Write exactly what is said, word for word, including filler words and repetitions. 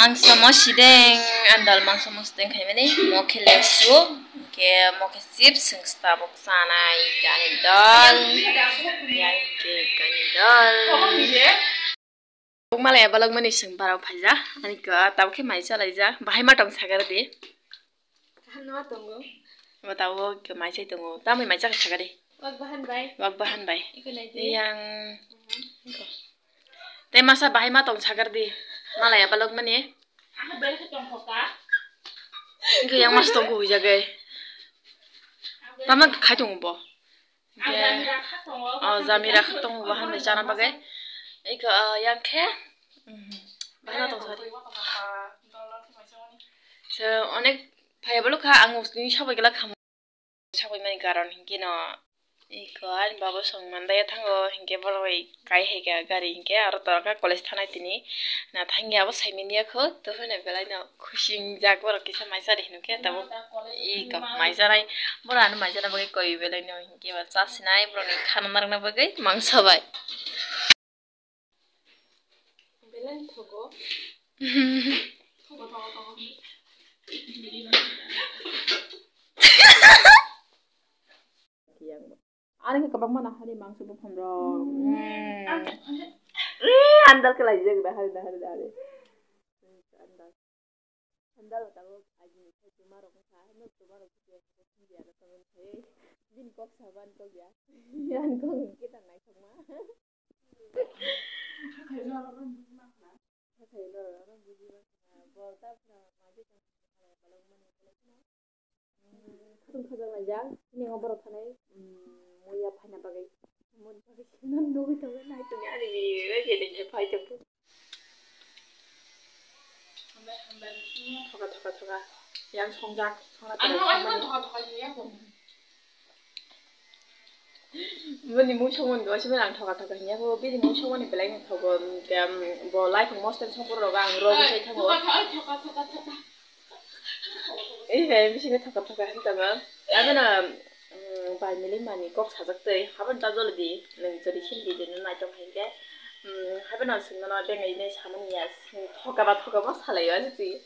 Mangso mo sideng, andal mangso mo sideng khaimani, mo khe lesu, ke mo khe chips, sengsta bok sanai, gani dal, yang ke gani dal. Bok malai abalok mani seng barok phaija, ani ka tabuk khe mai chalaija, bahai ma tong sagar di. Kaham no tongo. Bo tabuk khe mai chai tongo, tamni mai chakha sagar di. Wak bahan bai. Wak bahan bai. Iko nai di. Yang. Tei masa bahai ma tong sagar di. Malai abalok mani. Aha bel khe tong kho ka. Hingke yang mas tong kho hoi jagai. Tama khai tong bo. Hingke, oh, jamira kha tong bo han bai chana bagai. Iko, ah, yang khe. Bahai ma tong sari. So, onek phai abalok kha ang usni sabai gela kham. Sabai mani karon hinkhe no iko ani babo song mandaya thango, hinkhe borok bai kai hai kha gari, hinkhe aro torokha college thanai tini. Na thangya abo saimanya kho, to hwnwi belai no khusi wngjak borok kisa mai chari hinwi khe tabuk iko mai chanai, borok ano mai chana bagwi koi belai no hinkhe ba chasinai borokni khana narwkna bagwi mangsa bai. Belai thogo. Thogo, thogo, thogo. Ani khe kwbangma nahari mangso buphang rok. Mm. Eh, andal khe laijak da hari, da hari, da hari. Andal. Andal tabuk ajini sai tuma rok wngkha, hino tuma rok khe tuma rok khe tuma rok khe bini kok sabo ani kok ya. Ani kok hwnkhe ta naithokma. Hathai norok no buji mankha. Hathai norok no buji mankha. Bo ta phra maji tong khatung khajak laijak. Bini o borok thanai, mm, muya phaina bagwi. Moni bagwi sino nugwi tongo, nai tongwi ani bini bai belai phai tongkhe. Thoka, thoka, thoka. Yang songjak, songna. Bini mui songmani do, sini ang thoka, thoka hinya ko, bini mui songmani belai no thogo, em, bo lai phung mostem songpor rogo, ang rogo sai thango. Thoka, thoka, thoka, thoka, thoka. Ei, hai, bisingo thoka, thoka hin tamo. Abeno, mm, bai mili mani kok sajak tei, habon ta joli di, nung jodi sin di, di, nung nai tong hinkhe. Mm, habeno singno no bengai nai samani ya, sing thoka ba thoka ma salai ya, sisi.